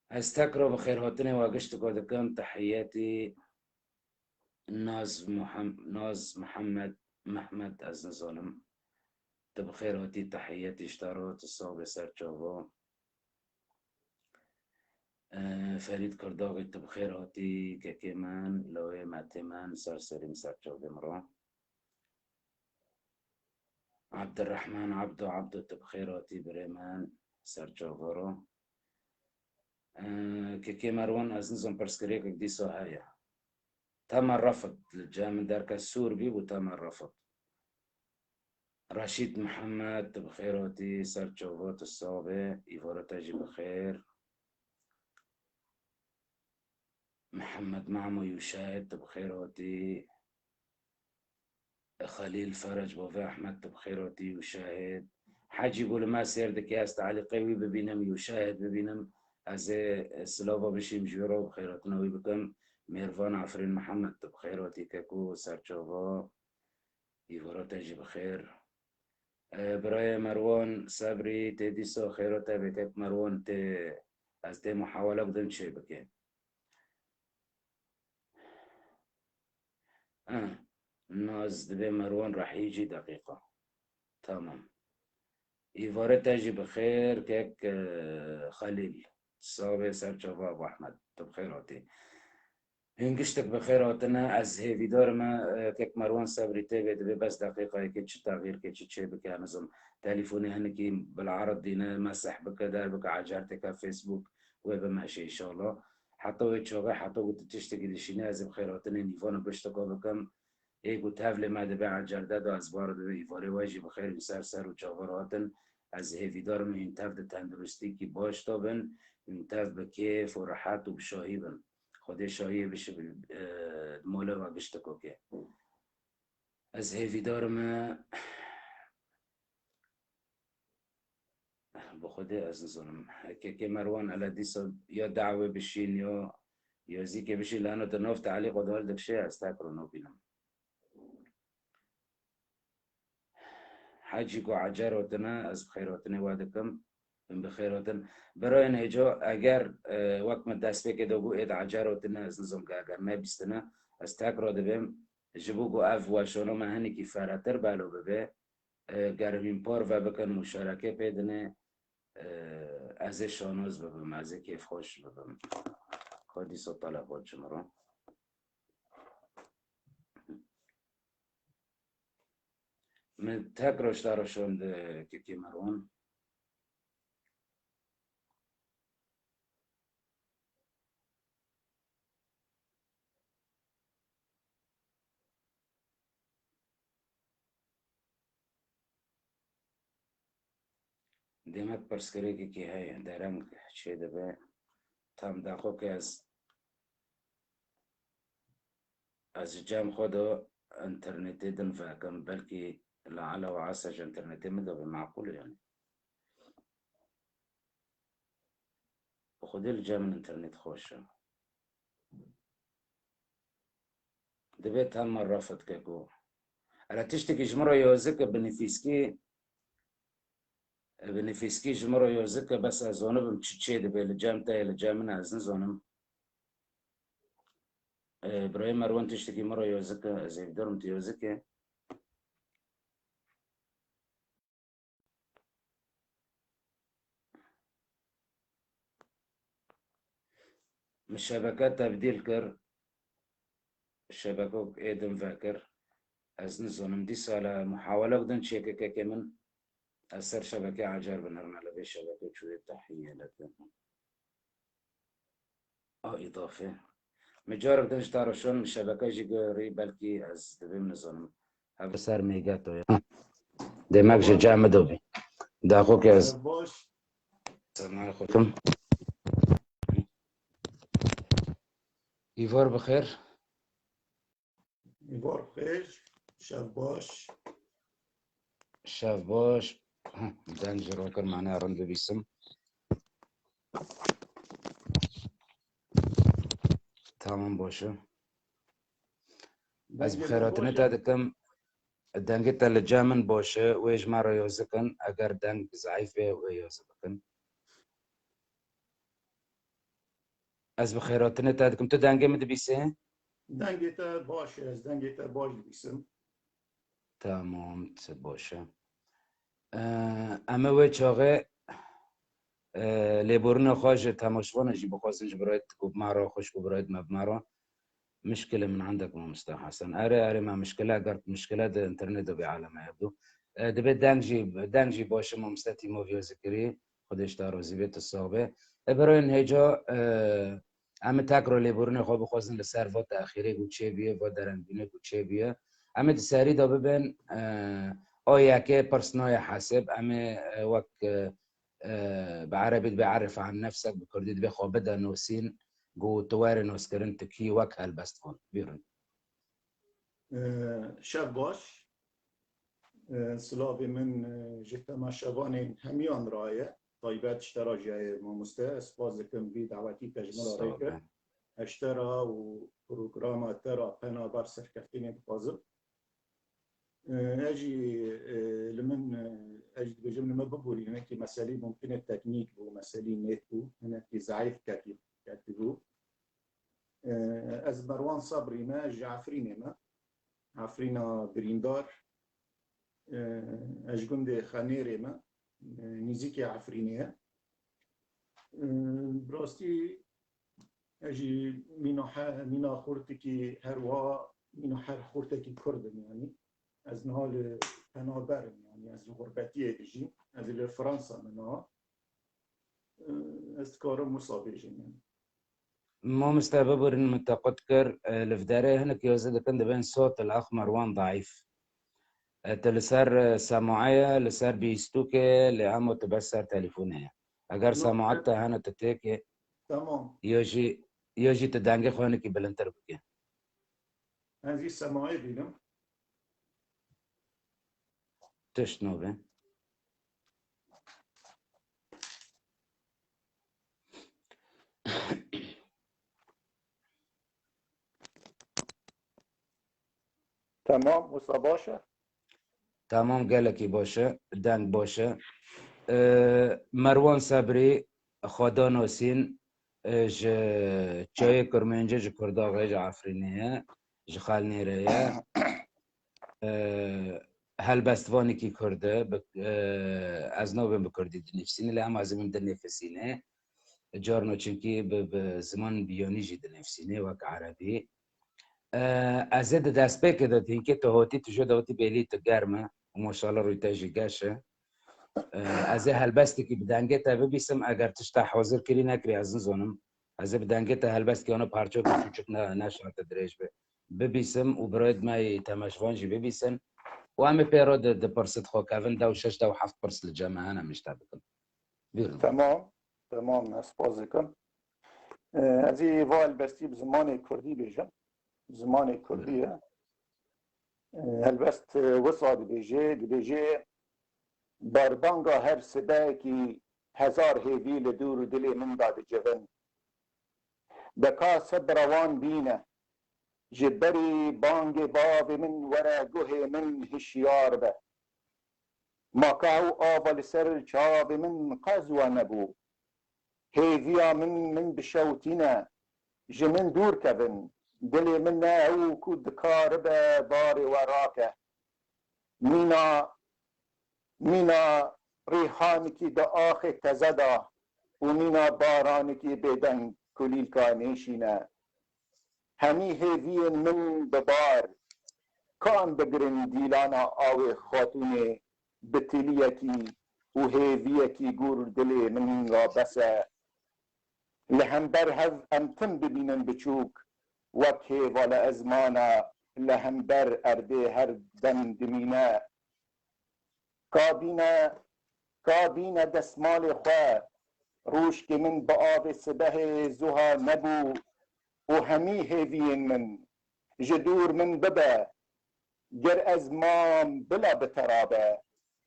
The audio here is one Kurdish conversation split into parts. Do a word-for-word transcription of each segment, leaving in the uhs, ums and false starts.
Ez tekro bi xêrhatinê we giştiko dikim. Tehiyetî Naz Muhem-, Naz Mihemed, Mehmed, ez nizanim. Tu bi xêr hatî, tehiyetî ji te re, tu sax bê ser çava. Ee, Ferîd Kirdaxî, tu bi xêr hatî, kekê min, lawê metê min, ser serî min, ser çavê min re. Abdurrahman Abdo, Abdo, tu bi xêr hatî, birê min, ser çava re. Ee, kekê Merwan, ez nizam, pirsgirêkek dîsa heye. Tema refit, li cem min derke sûr bî û tema refit. Reşîd Mihemed, tu bi xêr hatî, ser çava, tu sax bê, îvara te jî bi xêr. Mihemed Mamo Yûşahid, tu bi xêr hatî. Xelîl Ferec, bavê Ehmed, tu bi xêr hatî, Yûşahid. Hecî bû li me sêr dike, ez teelîqê wî bibînim, Yûşahid bibînim. Ez ê silava bişîm ji wî re û bi xêrhatina wî bikim. Mêrvan Efrîn Mihemed, tu bi xêr hatî keko, ser çava. Îvara te jî bi xêr. E, birayê Merwan Sebrî, tê dîsa xêra te bê kek Merwan, tê, ez tê muhawelek din çê bike. Eh, Naz dibê Merwan Rehî jî deqîqa. Tamam. Îvare te jî bi xêr kek, e, Xelîl. Sax bê ser çava Abu Ehmed. Tu bi xêr hatî. Hûn giştek bi xêr hatine. Ez hêvîdar me, e, kek Merwan Sebrî tê vê dibê bes deqîqayekê çi texîr ke, çi çê bike, nizim. Telîfonê hinekî bil'erd dîne, meseh bike, der bike, ecer têke Facebook, wê bimeşe înşallah. Heta wê çaxê, heta ku tu tiştekî dişîne, ez ê bi xêr hatinê nîvana gişteka bikim. Ê ku tevlê me dibe ecerde de, ez bar dibim îvarê we jî bi xêr û ser ser û çavar hatin. Ez hêvîdar im hûn tev di tenduristîkî baş de bin, hûn tev bi kêf û rehet û bi şahî bin. Xwedê şahiyê bişi, e, mole ve giştiko ke. Ez hêvîdar im, e, Bi Xwedê ez nizanim. Kekê Merwan, ele dîsa ya dawê bişîn ya, ya zîkê bişîn, lano tu nav teelîqa de hildikişê, ez tekro nabînim. Hecî ku ecer hatine, ez bi xêr hatinê we dikim. Hûn bi xêr hatin. Birayên hêco, eger, e, wek min destpêkê de bû, êd ecer hatine, ez nizam ke eger nebîstine, ez tekro dibêm, ji bo ku ev weşana me hinekî feretir belo bibe, e, ger hûn par ve bikin, muşareke pê dinê, e, ez ê şanoz bibim, ez ê kêfxweş bibim. Ka dîsa telefon çi min re. Min tekrar ji te re şand, kekê Merwan. Demek pirsgirêkekî heye, dereng çêdibe. Tam daxo ke ez, ez ji cem xwe de înternetê din vekim, belkî li ala û esa ji înternetê min de be, meqûl e yani. Bi Xwedê li cem min înternet xweş e. Divê tema refit keko. Ela tiştekî ji min re yozik e, bi nifîskî, bi nifîskî ji min re yozik e, bes ez zonibim çi çê dibe, li cem te ye, li cem min e, ez nizonim. E, birayê Merwan tiştekî min re yozik e, ez hêvîdar im tu yozik e. Min şebeke tebdîl kir. Şebekok ê din vekir. Ez nizanim. Dîsa li muhawelek din çêke kekê min. Ez ser şebeke ecer binirme, li vê şebeke çûyê tehiye lekin. A îdafe. Min carek din ji te re şon, min şebeke jî girî, belkî ez dibêm nizanim. Hev ser mêgeto ya. Demek ji cem min dobî. Daxo ke ez. Baş. Sana xwe. Îvar bi xêr. Îvar bi xêr. Şev baş. Şev baş. Heh, deng ji rokir mane rind bibîsim. Tamam, baş e. Ez bi xêratinê te dikim. Dengê te li cem min baş e. Wê ji me re yoz bikin. Eger deng zeîf be, wê yoz bikin. Ez bi xêratinê te dikim. Tu dengê min dibîsî? Dengê te baş e, ez dengê te baş dibîsim. Tamam, ti baş e. Em ê wê çaxê lêborîna xwe ji temaşevanan jî bixwazin ji birayê ku bi me re, xwişk û birayê me bi me re. Mişkilê min endek mamoste Hesen. Erê, erê me mişkile, eger mişkile di înternetê de bê alem heye bû. Dibê deng jî, deng jî baş e, mamoste Tîmo vîyo zikirî. Xwedê ji te razî bê, tu sax bê. E, birayên hêja, em ê tek re lêborînê xwe bixwazin li ser va texîrê ku çêbûye, va derengbînê ku çêbûye. Em ê di serî de bibin, e, a yekê pirs nayê hesib, em ê, e, wek, e, e, bi erebî dibê erif an nefsek, bi kurdî dibê xwe bide nosîn, ku tu were noskirin, tu kî wek helbestvan. Bîrin. E, şev baş. E, silavê min, e, ji temaşevanên hemiyan re ye. Taybet ji te re jî ye mamoste. Ez spas dikim vî dawetî te ji min re rê kir. Ez ji te re û programa te re penaber serkeftinê dixwazim. E, ez jî, e, li min, e, ez jî dibêjim li min biborî hinekî meselî mumkin e teknîk bû, meselî nêt bû, hinekî zeîf ketî, ketî bû. E, ez Merwan Sabrî me, ez ji Efrînê me. Efrîna birîndar. E, ez ji gundê Xenêrê me. E, nîzîkê Efrînê ye. E, bi rastî ez jî mîna he, mîna xurtikî herwa, mîna her xurtekî Kurd im yanî. Ez niha li penaber im yanî, ez li xurbetiyê dijîm. Ez li Fransa me niha. E, ez dikarim wisa bêjim yanî. Mamoste, biborîn, min te qut kir, e, li vî derê hinek yazî dikin, dibên sot el ax Merwan daîf. E, tu li ser, e, semaê ye, li ser bîstûkê, lê hema tu bes ser telefûnê ye. Eger semaet te hene, tu têkê. Tamam. Ya jî, ya jî tu dengê xwe hinekî bilindtir bike. Ez jî semaê bînim. Tişt nabe. Tamam, wisa baş e? Tamam, gelekî baş e, deng baş e. E, Merwan Sebrî, Xweda nasîn, e, ji çayê Kurmênce, ji Kurdaxê, ji Efrînê ye, ji Xelnêrê ye. E, helbestvanekî Kurd e, bi, e, ez nabêm bi Kurdî dinivîsîne, lê hema ez ê bim dinivîsîne. Carna çimkî bi, bi ziman biyanî jî dinivîsîne, wek Erebî. E, ez ê di destpêkê de, hinkê tu hatî, tu jê de hatî bêlî tu germ e. Û maşallah rûyê te jî geş e. E, ez ê helbestekî bi dengê te bibîsim, eger tişta hazir kirî nekirî, ez nizanim. Ez ê bi dengê te helbestekî, ano parçokî çûçik ne, neşarte dirêj be, bibîsim û birayê me yê temaşevan jî bibîsin. Û em ê pê re di, di pirsit xwe kevin, dew şeş, dew heft pirs li cem me hene, min ji te bikim. Buyurun. Tamam, tamam, ez spas dikim. E, ez ê va helbestî bi zimanê kurdî bêjim. Zimanê kurdî ye. E, helbest, e, wisa dibêje, dibêje, berbanga her sibehekî hezar hêvî li dûr dilê min de dicivin. Deka sebra wan bîne, ji berî bangê bavê min were guhê min hişyar be. Ma ka ew ava li ser çavê min qez we nebû. Hêviya min, min bişewtîne, ji min dûr kevin. Dilê min ne ew ku dikaribe barê we rake. Mîna, mîna rîhanikî di axê teze de û mîna baranekî bêdeng kulîlka nêşîne. Hemî hêviyên min bi bar, ka em bigirin dîlana awê xatûnê bi tîliyekî û hêviyekî gûr dilê min ra bes e. Li hember hev em tim bibînin biçûk, wek hêvale ezmana li hember erdê her dem dimîne. Ka bîne, ka bîne desmalê xwe, rûşkê min bi avê sibehê zuha nebû û hemî hêviyên min ji dûr min bibe. Ger ez mam bila bi te ra be,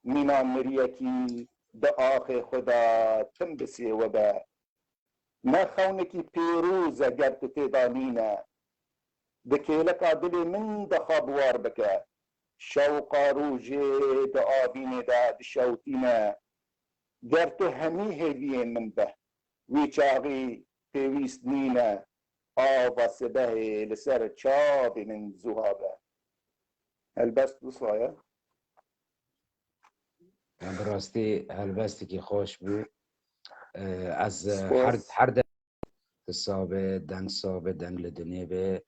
mîna miriyekî di axê xwe de tim bi sêwe be. Ne xewnekî pêrûz e ger tu tê de nîne. Di kêleka dilê min de xwe biwar bike. Şewqa rojê di avînê de dişewtîne. Ger tu hemî hêviyên min be, wî çaxî pêwîst nîne, ava sibehê li ser çavê min zuha be. Helbest wisa ye. Bi rastî helbestekî xweş bû. Ez her, her dem tu sabe, deng sabe, deng li dinê be.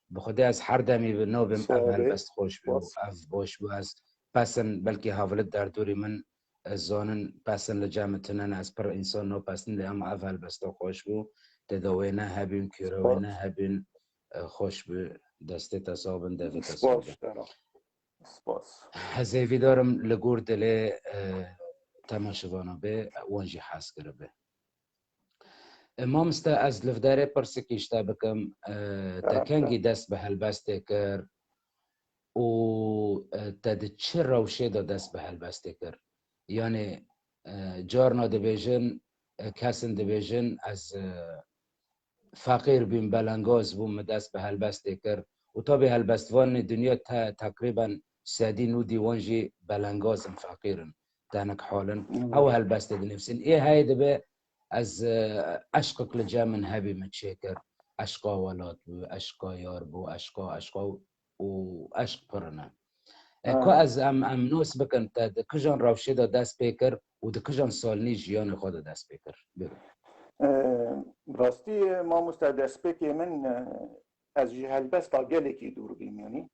Bi xwedê ez her demî bi nobim ev helbest xweş bû, ev baş bû. Ez pesin, belkî hevilik derdorî min, ez zanin pesin li cem min tune ne, ez pir însan nopestin, lê ema ev helbesta xweş bû. Tê de wêne hebîn, kêre wêne hebîn, xweş bû. Destê te sax bin, devê te sax bin. Spas. Ez hêvîdar im li gor dilê temaşevana bê, wan jî hez kiribe. E, mamoste, ez li vê derê pirsekî ji te bikim, e, te kengî dest bi helbestê kir û, e, te di çi rewşê de dest bi helbestê kir? Yanî, e, carna dibêjin, e, kesin dibêjin, ez, e, feqîr bûm, belengaz bûm, min dest bi helbestê kir. Û tabî helbestvanê dinya te, teqrîben sedî nûdî wan jî belengaz in, feqîr in. Tenik hal in. Ew helbestê dinivîsin. Ê heyê dibe ez, e, eşqek li cem min hebî, min çêkir. Eşqa welat bû, eşqa yar bû, eşqa, eşqa û eşq pir in. E, ku ez em, em nos bikin, te di kijan rewşê de dest pê kir û di kijan salnî jiyanê xwe de dest pê kir? Bêro. E, rastî, mamoste, destpêkê min, e, ez ji helbesta gelekî dûr bîm, yanî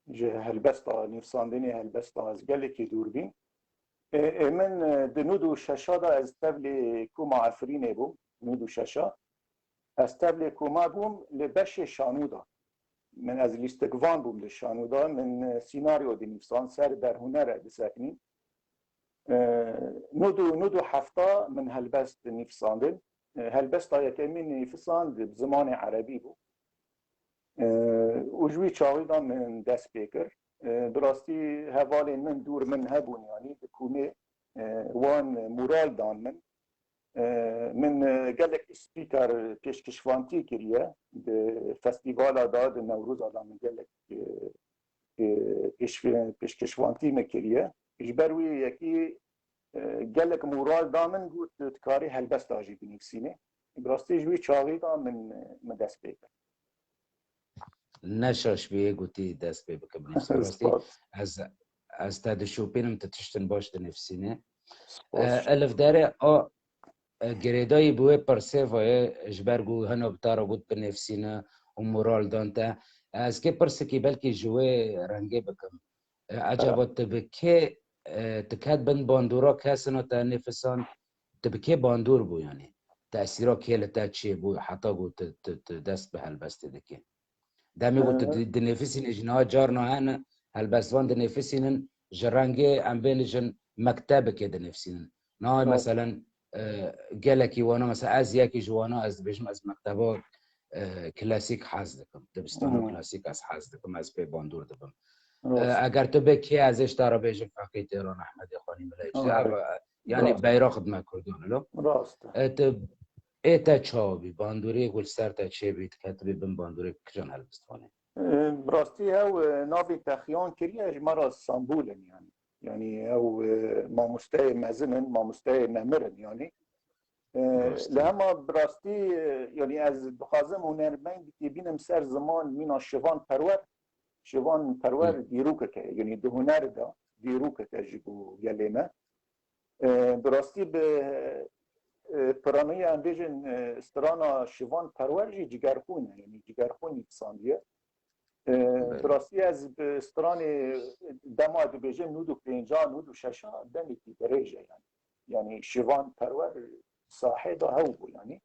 ji helbesta nivîsandinê helbesta ez gelekî dûr bîm. Ê, ê min, e, di nûd û şeşa de ez tevlê koma Efrînê bûm, nûd û şeşa. Ez tevlê koma bûm li beşê şanû de. Min ez lîstikvan bûm li şanû de, min, e, sînaryo dinivîsan, ser der hunere diseknîm. E, nûd û, nûd û hefta min helbest nivîsandin. E, helbesta yekemîn nivîsand bi zimanê erebî bû. E, û ji wî çaxî de min dest pê kir. E, bi rastî hevalên min dûr min hebûn, yanî di komê, e, wan moral dan min. E, min, e, gelek spîker pêşkişvantî kiriye di festîvala de, di Newroza de min gelek, e, e, pêş-, pêşkişvantî min kiriye. Ji ber wî yekî, e, gelek moral da min, got, tu dikarî helbesta jî binivîsînî. Bi rastî ji wî çaxî de min, min dest pê kir. Ne şaş bûye gotî dest pê bikim. Rastî, ez, ez te dişopînim, tu tiştin baş dinivîsînî. Spas. E, Elif Dere, a, e, girêdayî bi wê pirsê ve ye, ji ber ku hino bi te re got binivîsîne û moral dan te. Ez kê pirsekî belkî ji wê rengê bikim. E, ecaba tu bi kê, e, tu ket bin bandora kesina te nivîsand, tu bi kê bandor bû yanî? Tesîra kê li te çê bû heta ku tu, tu, tu dest bi helbestê dikî? Demê ku tu di-, dinivîsînî jî niha carna hene, helbestvan dinivîsînin ji rengê em bênijin mektebekê dinivîsînin. Niha meselen, e, gelekî wana, mesela ez yekî ji wana ez dibêjim ez mekteba, e, klasîk hez dikim. Dibistana klasîk ez hez dikim, ez pê bandor dibim. E, eger tu bê kê ez ê ji te re bêjim Feqî Têran, Ehmedê Xanî, Mela Îştî, ev, yanî beyrax dime Kurdan, lo? Rast e. E, tu, ê te çawa bî? Bandorê ku li ser te çêbî, tu ketibî bin bandorê kijan helbestvanê? E, bi rastî ew, e, navê te xiyan kiriye, ji me re sembol in yanî. Yanî ew, e, mamosteyê mezin in, mamosteyê nemir in yanî. E, li hema bi rastî, e, yanî ez dixwazim hunermendekî bînim ser ziman mîna Şivan Perwer. Şivan Perwer dîrokek e, yanî di huner de dîrokek e ji bo gelê me. E, bi rastî bi, e, piraniya em bêjin, e, strana Şivan Perwer jî Cigerxûn e, yanî Cigerxûn nivîsandiye. E, bi rastî ez bi stranê dema dibêjim nûd û pênca, nûd û şeşa demekî dirêj e yanî. Yanî Şivan Perwer sahê de hew bû yanî.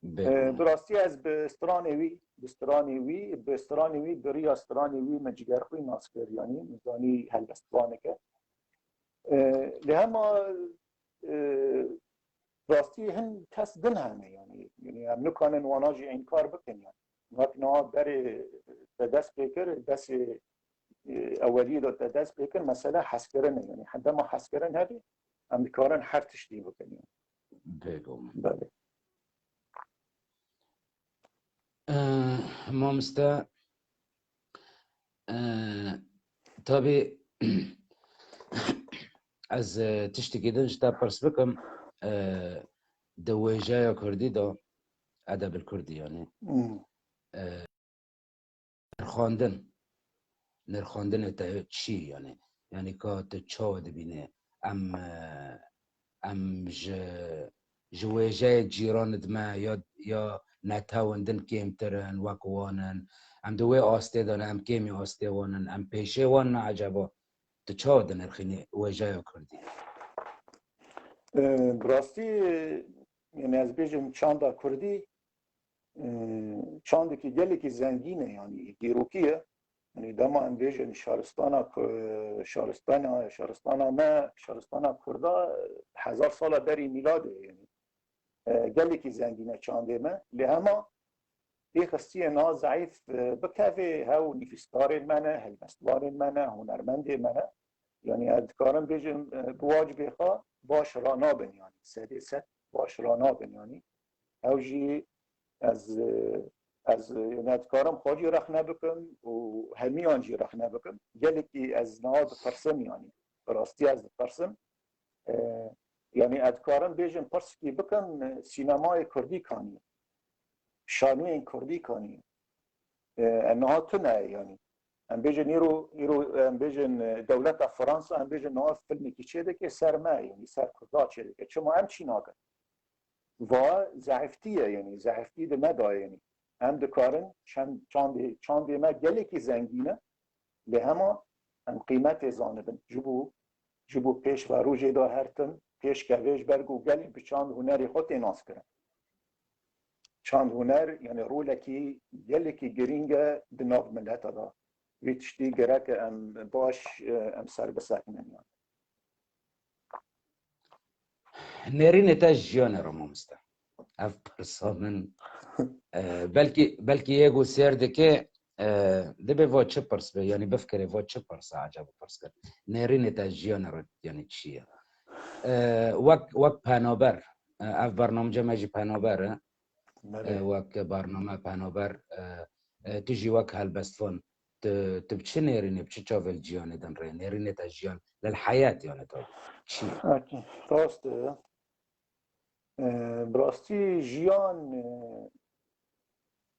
E, bi rastî ez bi stranê wî, bi stranê wî, bi stranê wî, bi riya stranê wî min Cigerxwî nas kir, yanî min zanî helbestvanek e. E, lê hema, e, rastî hin kes din hene, yanî, yanî em nikarin wana jî înkar bikin, yanî. Wek niha berê te dest pê kir, desê, e, eweliyê de te dest pê kir, mesele hezkirin e, yanî dema hezkirin hebe, em dikarin her tiştî bikin, yanî. Bêguman. Belê. Eh, mamoste, eh, tabî ez, eh, tiştekî din ji te pirs bikim, eh, di wêjeya kurdî de, Edeb el Kurdî, yanî. Hmm. E, nirxandin. Nirxandinê te çi, yanî? Yanî ka tu çawa dibîne? Em, e, em ji, ji wêjeyê cîranid me ya, ya netewin din kêmtir in, wek wan in. Em di wê astê de ne, em kêmî astê wan in, em pêşê wan ne eceba? Tu çawa dinirxînî wêjeya Kurdî? E, bi rastî, yanî ez bêjim çanda Kurdî, e, çandekî gelekî zengîn e, yanî dîrokî ye. Yanî dema em bêjin şaristana Ku-, şaristana, şaristana me, şaristana Kurda hezar sala berî mîladê ye, yanî. E, gelekî zengîn e çandê me. Lê hema tê xistiye niha zeîf, e, bikeve, hew nivîskarên me ne, helbestvanên me ne, hunermendê me ne. Yanî ez dikarim bêjim, e, bi wacibê xwe baş ranabin, yanî sedê sed baş ranabin, yanî. Ew jî ez, e, ez, e, yanî ez dikarim xwe jî rexne bikim û hemiyan jî rexne bikim. Gelekî ez niha dipirsim, yanî bi rastî ez dipirsim. E, yanî ez dikarim bêjim pirsikî bikim, e, sînemayê Kurdî kanî, şaniyên Kurdî kanî. E, em niha tune ye, yanî. Em bêjin îro, îro em bêjin, e, dewleta Fransa, em bêjin niha filmekî çêdike ser me, yanî ser Kurda çêdike. Çima em çî nakin? Va zehftî ye, yanî zehftî di me de ye, yanî. Em dikarin çend, çandê, çandê me gelekî zengîn e, lê hema em qîmetê zanibin. Ji bo, ji bo pêş ve rojê de her tim pêş keve, ji ber ku gel bi çand hunerê xwe tê naskirin. Çand huner, yanî rolekî gelekî girîng e di nav mileta de. Vî tiştî gerek e em baş, e, em ser bisekinin, yanî. Nêrînê te ji jiyanê re, mamoste. Ev pirsa min, e, belkî, belkî yê ku sêr dike, e, dibê va çi pirs be, yanî bifikirê va çi pirs e, ecaba pirs kir. Nêrînê te ji jiyanê re, yanî çi ye? E, wek, wek penaber, e, ev bernamece me jî penaber e. E, Belê. Wek bername penaber, e, e, tu jî wek helbestvan, tu, tu bi çi nêrînê, bi çi çavê li jiyanê dinrê? Nêrînê te jiyan, lil heyat, yanî, te çi ye? Rast e. E, bi rastî jiyan, e,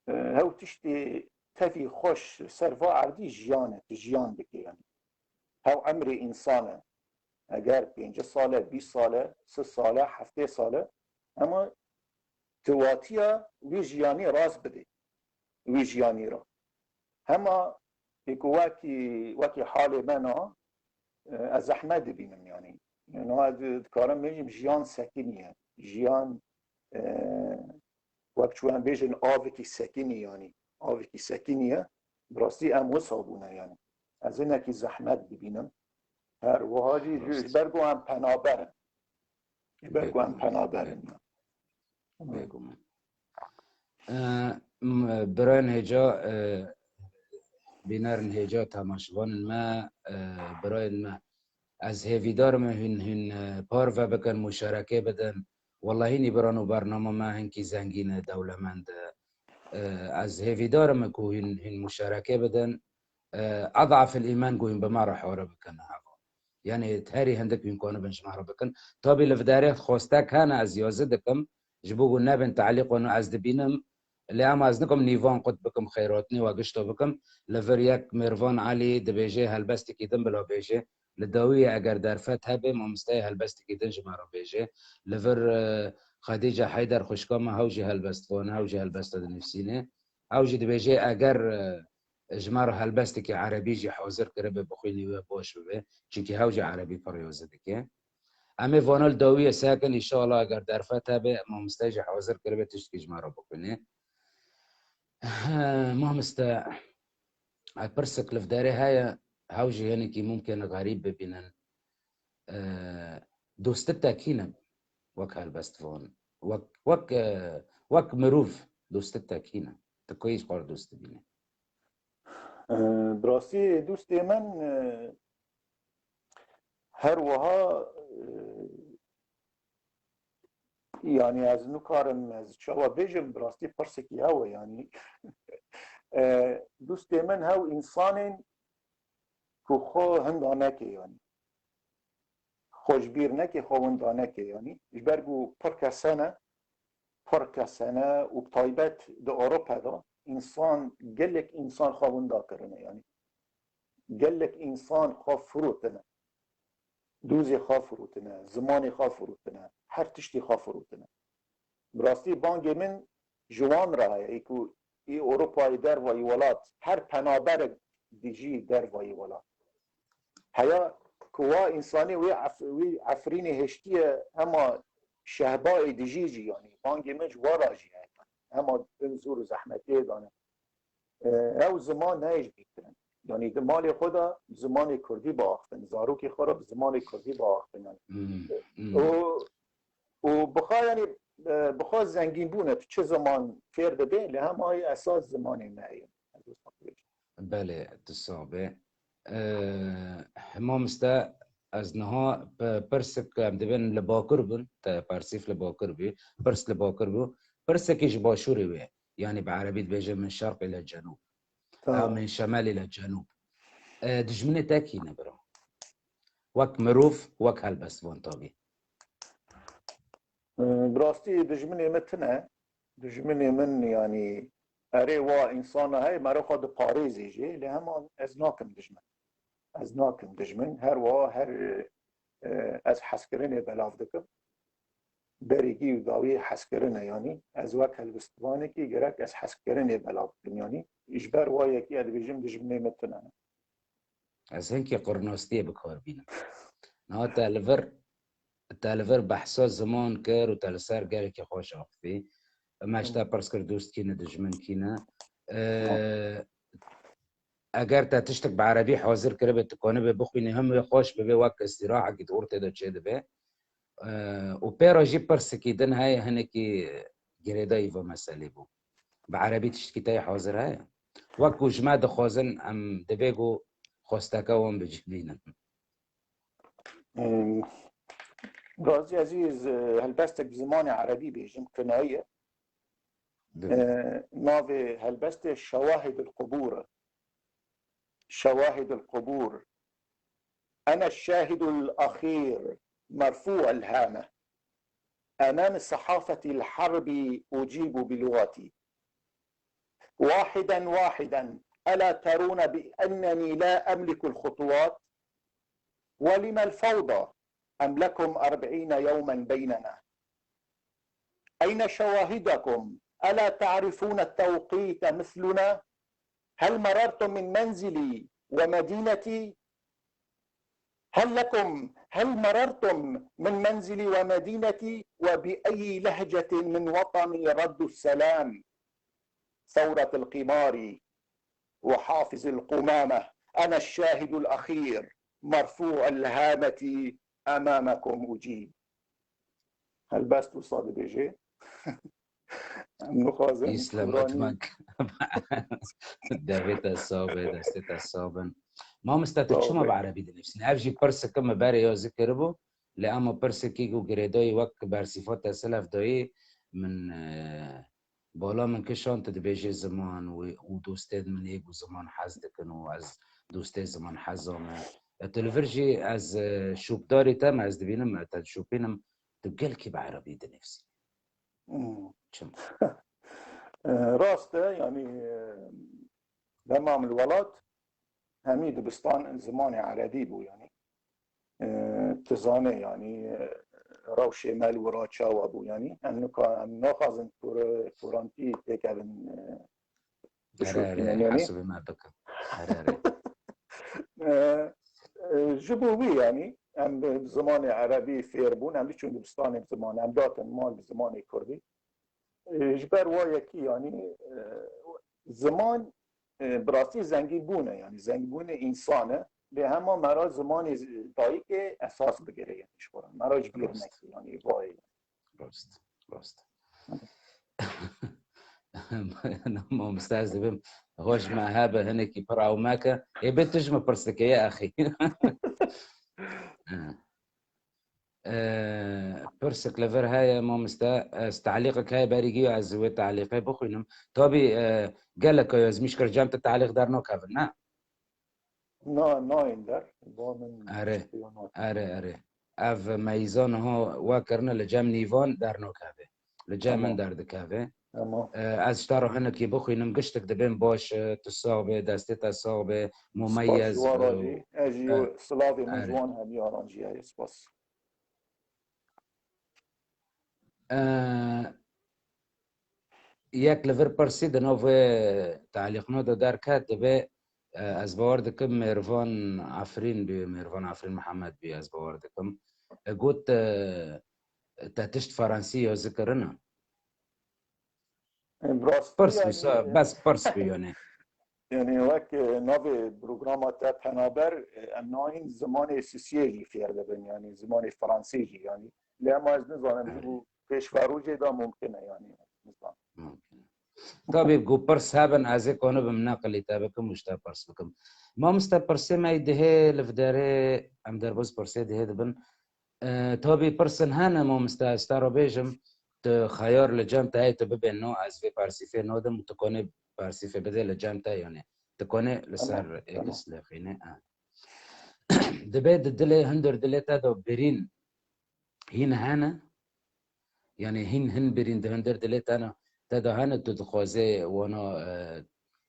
e, hew tiştê tevî xweş ser va erdî jiyan e, tu jiyan dike, yanî. Hew emrê însan e. Eger pêncî sal e, bîst sal e, sî sal e, heftê sal e, hema tu watiya wî jiyanî rast bidê, wî jiyanî re. Hema ê ku wekî, wekî halê me na, e, ez zehmet dibînim, yanî. Yanî ez dikarim bêjim jiyan sekinî ye. Jiyan, e, wek çû em bêjin avekî sekinî, yanî. Avekî sekinî ye. Bi rastî em wisa bûne, yanî. Ez hinekî zehmet dibînim. Her wiha jî ji, ji ber ku em penaber in. Ji ber ku em penaber in. Bêguman. E, m-, birayên hêja, e, bînerên hêja, temaşevanên me, e, birayên me. Ez hêvîdar me hûn, hûn, e, parve bikin, muşareke bidin. Wellahî nî biran û bernama me hinkî zengîn e, dewlemend e. E, ez hêvîdar me ku hûn, hûn muşareke bidin. E, ed'afil îman ku hûn bi me re hare bikin heva. Yanî herî hindik hûn kanibin ji me re bikin. Tabî li vî derê xwestek hene, ez yazî dikim. Ji bo ku nebin te'lîq wan ez dibînim. Lê ema ez nikim nîvan qut bikim, xeyratnî we gişto bikim. Li vir yek Mêrvan Elî dibêje helbestekî din bila bêje. Li dawiyê eger derfet hebe, mamosteyê helbestekî din ji me re bêje. Li vir, e, Xedîce Heyder xwişka me, hew jî helbestvan e, hew jî helbesta dinivîsîne. Ew jî dibêje eger, e, ji me re helbestekî erebî jî hazir kiribe, bixwînî wê baş bibe. Çimkî hew jî erebî pir yazî dike. Em ê vana li dawiyê sekin, înşallah eger derfet hebe, mamoste jî hazir kiribe tiştekî ji me re bixwîne. Mamoste, e, pirsek li vî derê heye, hew jî hinekî mumkin e xerîb bibînin. E, dostî te kî ne wek helbestvan? Wek, wek, e, wek mirov dostî te kî ne? Tu kuyê ji xwe re dost dibînî? E, bi rastî dostê min, e, her wiha, e, yanî ez nikarim, ez çawa bêjim, bi rastî pirsekî hew e, yanî. E, dostê min hew însanên ku xwe hinda neke, yanî. Xwe ji bîr neke, xwe winda neke, yanî. Ji ber ku pir kes hene, pir kesene û bi taybet di Ewropa de însan, gelek însan xwe winda kirine, yanî gelek însan xwe firotine, dûzê xwe firotine, zimanê xwe firotine, her tiştî xwe firotine. Bi rastî bangê min ji wan re heye, ê ku ê Ewropayê derva yî welat, her penaberek dijî derva yî welat. Heya ku wa însanê wê ef-, wî Efrînê hêştiye hema şehbayê dijî jî, yanî bangê min ji wa re jî heye. Hema bin zor û zehmetiyê de ne. E, ew ziman neyê ji bîr kirin. Yanî di malê xwe de bi zimanê kurdî biaxivin, zarokê xwe re bi zimanê kurdî biaxivin. Yanî. Hmm, hmm. Û, û bixwe, yanî, e, bixwe zengînbûne, tu çi ziman fêr dibê, li hemayî esas zimanê me ye. Belê, tu sax bê. E, Hema Miste, ez niha pe-, pirsik, em dibên li Bakur bûn, te persîf li Bakur bî, pirs li Bakur bû, pirsekî ji Başûrê wê. Yanî bi erebî dibêje min şerq ile cenûb. Tamam. Ya min şemal ile cenûb. E, dijminê te kî ne bira? Wek mirov, wek helbestvan tabî. E, bi rastî dijminê min tune. Dijminê min, yanî, erê wa însana heye, mero xwe diparêzê jê, lê hema ez nakim dijmin. Ez nakim dijmin. Her wa her, e, ez hezkirinê belav dikim. Berî gî û dawî hezkirin e, yanî ez wek helbestvanekî gerek ez hezkirinê belav bikim, yanî ji ber wa yekî ez dibêjim dijminê min tune ne. Ez hinkê qurnostiyê bi kar bînim. Niha te li vir, te li vir behsa ziman kir û te li ser gelekî xweş axivî. Me ji te pirs kir, dost kî ne, dijmin kî ne. Ee, Eger te tiştek bi erebî hazir kiribê, tu kanibê bixwînî, him wê xweş bibê, wek îstîrahekî di ortê de çêdibe. Ee, û pê re jî pirsekî din heye, hinekî girêdayî vê meselê bû. Bi erebî tiştekî te yê hazir heye? Wek ku ji me dixwazin, em divê ku xwesteke wan bicivînin. Em, Gazî Ezîz, e, helbestek bi zimanê erebî bêjim, kinayî ye. Bê. E, navê helbestê Şewahidul Qubûr e. Şewahidul Qubûr. أنا الشاهد الأخير مرفوع الهامة أمام صحافة الحرب أجيب بلغتي واحدا واحدا: ألا ترون بأنني لا أملك الخطوات؟ ولم الفوضى؟ أم لكم أربعين يوما بيننا؟ أين شواهدكم؟ ألا تعرفون التوقيت مثلنا؟ هل مررتم من منزلي ومدينتي؟ هل لكم، هل مررتم من منزلي ومدينتي؟ وبأي لهجة من وطني رد السلام؟ ثورة القمار وحافظ القمامة، أنا الشاهد الأخير مرفوع الهامة أمامكم أجيب. Helbest wisa dibêje. Em nixwazin Îslam Quranî Itmak. Devê te sax be, destê te sax bin. Mamoste, tu Sağ çima ol. Bi erebî dinivîsînî? Ev jî pirseke min berê ya zikiribû. Lê ema pirsekî ku girêdayî wek bersîfa te silef dayî, min, e, bala min kişand, tu dibêjê ziman û, û dostên min ê ku ziman hez dikin û ez dostê ziman heza me. E, tu li vir jî ez, e, şopdarê te me, ez dibînim, e, te dişopînim, tu gelkî bi erebî dinivîsî. Hmm. Çima? E, rast e, yanî, e, dema min li welat, hemî dibistan zimanê erebî bû, yanî. E, tu zanê, yanî, e, rewşê me li wira çawa bû, yanî. Em nika, em naxwazin kur-, kurantî têkevin, e, Here, here, bişopînin, yanî. Hesibê me bikin. Here, here. E, e, ji bo wî, yanî, em bi zimanê erebî fêr bûn, em biçûn dibistanê bi ziman, em datin mal bi zimanê kurdî. E, ji ber wa yekî, yanî, e, ziman, e, bi rastî zengînbûn e, yanî zengînbûnê însan e. Lê hema me re zimanê z-, dayikê esas bigire, yanî ji xwe re. Me re ji bîr Rast. Nekî, yanî vayê. Rast, rast. Mamoste, ez dibim, hoş me hebe, hinekî pir ew meke. Ê bê tu ji min pirs dikê, ya exî. Pirsek li vir heye, mamoste, ez te'lîqek heye berî gî ez wê te'lîqê bixwînim. Tabî, e, gelek ez mîş kir cem tu te'lîq dernakevin, ne? Na, nayên der. Ba min Erê, erê, erê. Ev meyîza niha we kirine li cem nîvan dernakeve. li cem min Tamam. derdikeve. Tamam. E, ez ji te re hinekî bixwînim, giştik dibên baş, e, tu sax be, destê te sax be, Spas mumeyyez, ji wan re e, jî. Ez jî e, silavê min ji wan hemiyaran jî heye. Spas. E, yek li vir pirsî di nav wê talîqno de derket, dibe, e, ez bawer dikim Mêrvan Efrîn bî, Mêrvan Efrîn Mihemed bî, ez bawer dikim. E, got, e, te tişt Fransî yazî kirine? E, bi rastî Pirs bî, yanî, sa-, e, bes pirs bî yanî. Yanî wek, e, navê programa te Penaber, e, em nayîn zimanê sisiyê jî fêr dibin, yanî zimanê fransî jî, yanî. Lê ema ez nizanim, ji Erê. bo pêşverojê de mumkin e, yanî, nizanim. Mumkin e. Tabî ku pirs hebin, ez ê kanibim neqilî te bikim û ji te pirs bikim. Mamoste, pirsê me yê dihê li vê derê, em derbas pirsê dihê dibin. E, tabî pirsin hene, mamoste, ez te re bêjim, tu xeyar li cem te heye, tu bibê no, ez vê persîfê nadim û tu konê persîfê bidê li cem te, yanî tu konê li ser Tamam, tamam. X lêxînê. E. Dibe di dilê, hundir dilê te de birîn hîn hene? Yanî hîn hin birîn di hundir dilê te ne, te de hene, tu dixwazê wana, e,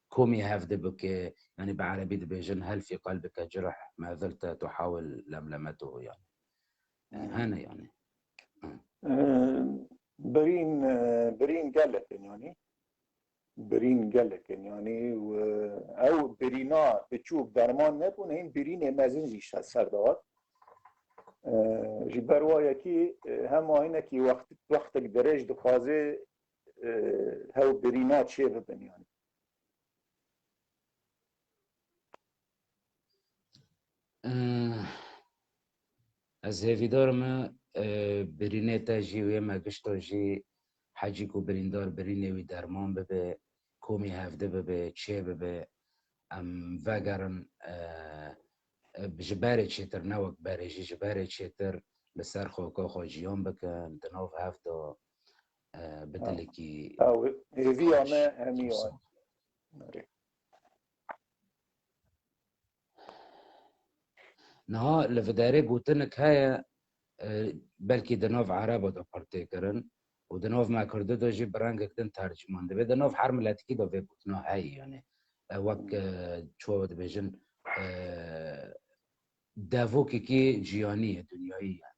komî hevdi bike, yanî bi erebî dibêjin hel fî qelbike cirh ma zilta tuhawil lemlemetuhu yanî. E, Hmm. hene yanî. Hı. E, birîn, e, birîn gelek in yanî. Birîn gelek in yanî, û, e, ew birîna biçûk derman nebûn, hîn birînê mezin jî şe-, ser de hat. E, ji ber wa yekî, e, hema hinekî wext, wextek dirêj dixwaze, e, hew birîna çê bibin yanî. Eh, ez hêvîdar me, eh, birînê te jî wê me gişto jî hecî ku birîndar birînê wî derman bibe, komî hevdi bibe, çê bibe, em vegerin, eh, ji berê çêtir, ne wek berê jî, ji berê çêtir li ser xaka xwe jiyan bikin, di nav hev de, eh, bi Ha. dilekî Ew hêviya me hemî Wisa. wan. Erê. Niha li vê derê gotinek heye, e, belkî di nav ereba de pir tê kirin û di nav me kurdi de jî bi rengek din tercîman dibe. Di nav her miletikî de vê gotina heye, yanî, e, wek, Hmm. e, çawa dibêjin, e, devokekî cîhanî ye, dinyayî ye,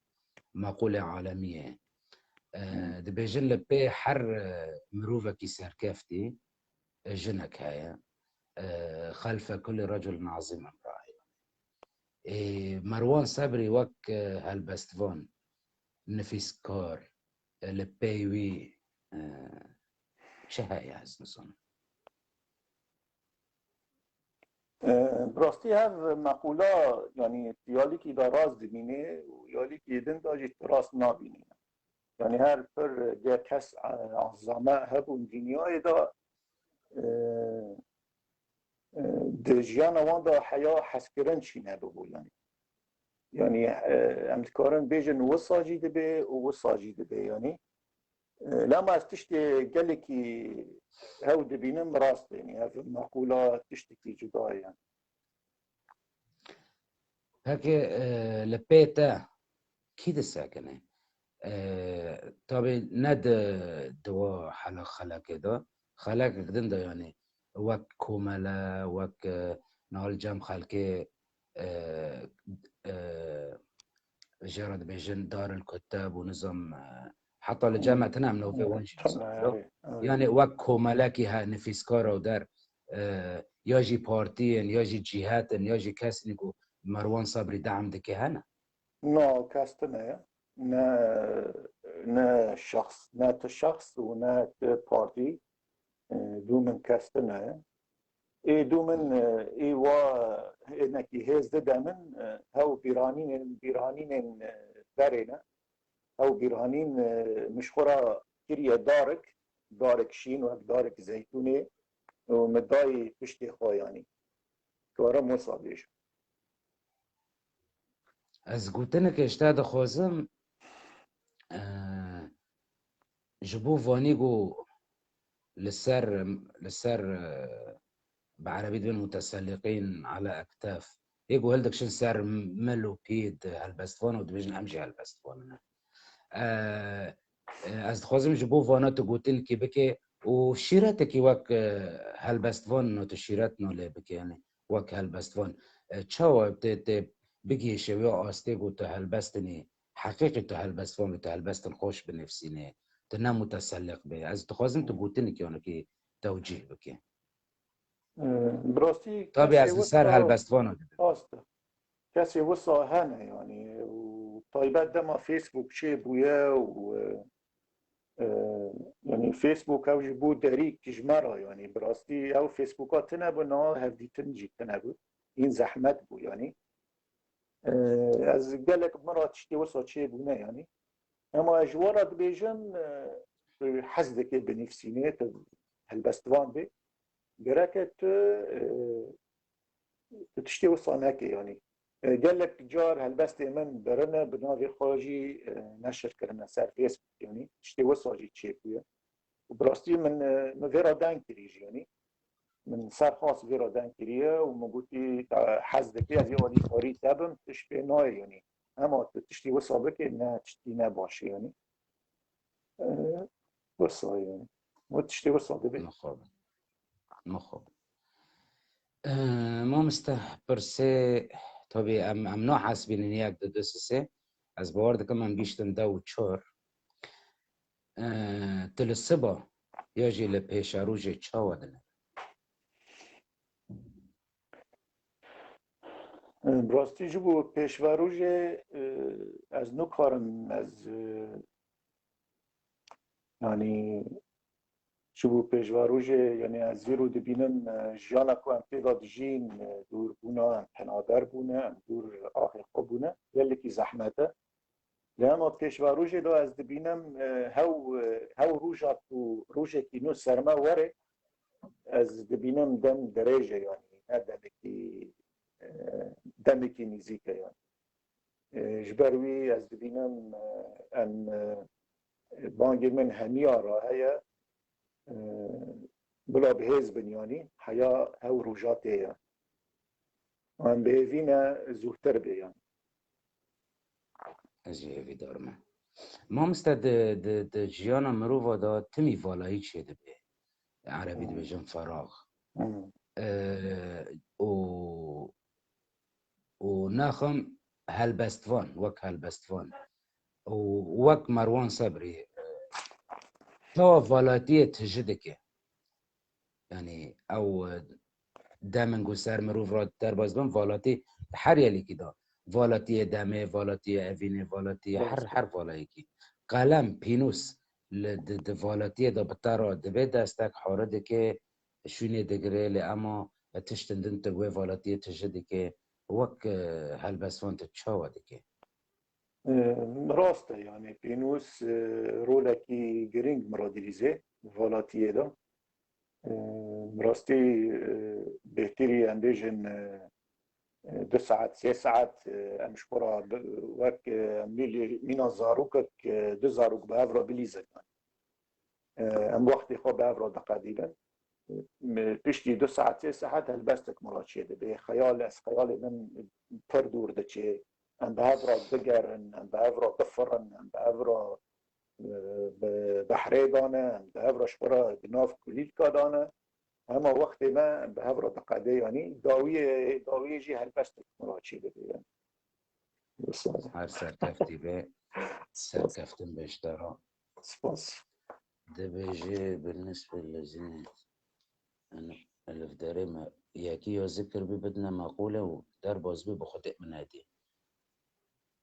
meqûlê alemî ye. E, Hmm. dibêjin li pê her, e, mirovekî serkeftî, e, jinek heye. E, xelfe kulli reculin azîm imraa. E, Merwan Sebrî wek, e, helbestvan, nifîskar, e, li pey wî, e, çi heye ez nizanim. E, bi rastî hev meqûla, yanî tu ya lîkî de rast dibînî û ya lîkî din de jî tu rast nabînî. Yanî her pir ge kes, e, azame hebûn dinyayê de, e, e, di jiyana wan de heya hezkirin çî nebibû yanî. Yanî, e, em dikarin bêjin wisa jî dibe û wisa jî dibe yanî. E, lema ez tiştê gelekî hew dibînim rast e, yanî ev meqûla tiştekî cuda ye yanî. Peki, e, li pê te kî disekine? E, tabî ne di, di wa hela xelekê de, xelekek din de yanî wek komele, wek, e, niha li cem xelkê, e, e, jê re dibêjin daril kuteb û nizam, e, heta li cem me tune em navê wan jî Tamam, dizanî, yo? erê, erê. Yanî wek komelekî he nifîskar û der, e, ya jî partiyên, ya jî cîhetin, ya jî kesên ku Merwan Sabrî dehm dike hene? Na, kes tune ye. Ne, ne şexs, ne tu şexs û ne tu partî. E, dû min kes tune ye. Ê dû min, e, ê wa, hinekî hêz dide min, e, hew bîranînên, bîranînên, e, berê ne. Hew bîranîn, e, min ji xwe re kiriye darik, darik şîn wek darik zeytûnê û min dayî piştê xwe yanî. Karim wisa bêjim. Ez gotinek ji te dixwazim, e, ji bo vanî ku li ser, li ser, e, bi erebî dibên muteselliqîn ala ektef, ê ku hildikişin ser mil û pî di helbestvan û dibêjin em jî helbestvan in. E, E, ez dixwazim ji bo vana tu gotinkî bike û şîretekî wek, e, helbestvan no tu şîret no lê bike, yani wek helbestvan. E, çawa tê, tê bigihîşe wê astê ku tu helbestinî, heqîqî tu helbestvan bî, tu helbestin xweş binivîsînê, tu ne muteselliq bê. Ez dixwazim tu gotinkî yanekî tewcîh bike. E, bi rastî Tabii kesê ez li ser wisa helbestvana dibim. Rast e. Kesê wisa hene, yani, û taybet dema Facebook çêbûye û, e, e, yani, Facebook ew ji bo derî ji me re, yani, bi rastî ew Facebooka tune bû, niha hevdîtin jî tune bû. Hîn zehmet bû, yani. E, ez gelek min re tiştê wisa çêbûne, yani. Ema ez ji we re dibêjim, e, tu hez dikê binivîsînê, tu helbestvan bê. Gereke tu, e, tu tiştê wisa neke, yanî. E, gelek car helbestê min birine, bi navê xwe jî, e, neşir kirine ser Facebook, yanî tiştê wisa jî çêbûye. Û bi rastî min, e, min vê re deng kirî jî, yanî. Min serxas vê re deng kiriye û min gotî, "Te hez dikî ez ê alîkarî te bim, tu ji pê nayê, yanî. Ema tu tiştî wisa bikê, ne, tiştî ne baş e, yanî." E, wisa, yanî. Wê tiştê wisa dibe. Mixabin. Mixabin. E, mamoste, pirsê, tabii em, em nahesibînin yek, du, du, sê, sê. Ez bawer dikim em giştin deh û çar. E, tu li siba ya jî li pêşerojê çawa dinere? E, bi rastî ji bo pêşverojê, e, ez nikarim, ez, e, yanî ji bo pêşverojê, yanî ez zîro dibînim, e, jiyana ku em tê de dijîn, e, dûr bûne, em penaber bûne, em dûr axê xwe bûne, gelekî zehmet e. Lê hema pêşverojê de ez dibînim, e, hew, e, hew roja ku rojekî nû ser me were, ez dibînim dem dirêj e, yanî ne demekî, e, demekî nîzîk e, yanî. E, ji ber wî ez dibînim, e, em, e, bangê min hemiya re heye, e, bila bi hêz bin, yanî heya hew roja tê ye. Em bi hêvî ne zûtir bê, yanî. Ez jî hêvîdar me. Mamoste, di, di, di jiyana mirova de timî valayî çêdibe. Erebî Hmm. dibêjin ferax. Hmm. E, û, û naxim helbestvan, wek helbestvan. Û wek Merwan Sebrî, e, çawa valatiyê tije dike? Yanî ew, e, demên ku ser mirov re derbas bin, valatî her yelîkî de. Valatiyê demê, valatiyê evînê, valatiyê her, Rast e. her valayekî. Qelem, pînûs li di, di valatiyê de bi te re dibe destek, hare dike, şûnê digire, lê ema tiştin din tu wê valatiyê tije dike. Wek, e, helbestvan tu çawa dike? E, rast e, yanî pînûs, e, rolekî girîng min re dilîze valatiyê de. E, bi rastî, e, bêhtirî em bêjin, e, e, du saet, sê saet, e, em ji xwe re bi, wek, e, mîlê, mîna zarokek, e, du zarok bi hev re bilîzin. E, em wextê xwe bi hev re diqedînin. Me piştî du saet, sê saet helbestek min re çêdibe. Xeyal, ez xeyalê min pir dûr diçe. Em bi hev re digerin, em bi hev re difirin, em bi hev re, e, bi behrê dane, em bi hev re ji xwe re di nav kulîlka dane. Hema wextê me bi hev re diqede, yanî dawiyê, dawiyê jî helbestek min re çêdibe, yanî. Wisa. Her serkeftî be, Spas. Serkeftin be ji te re. Spas. Dibêje بالنسبة للذين, yani, elifderê me, yekî ya zikir bî bidine meqûle û derbas bî bi xwedê min nedî.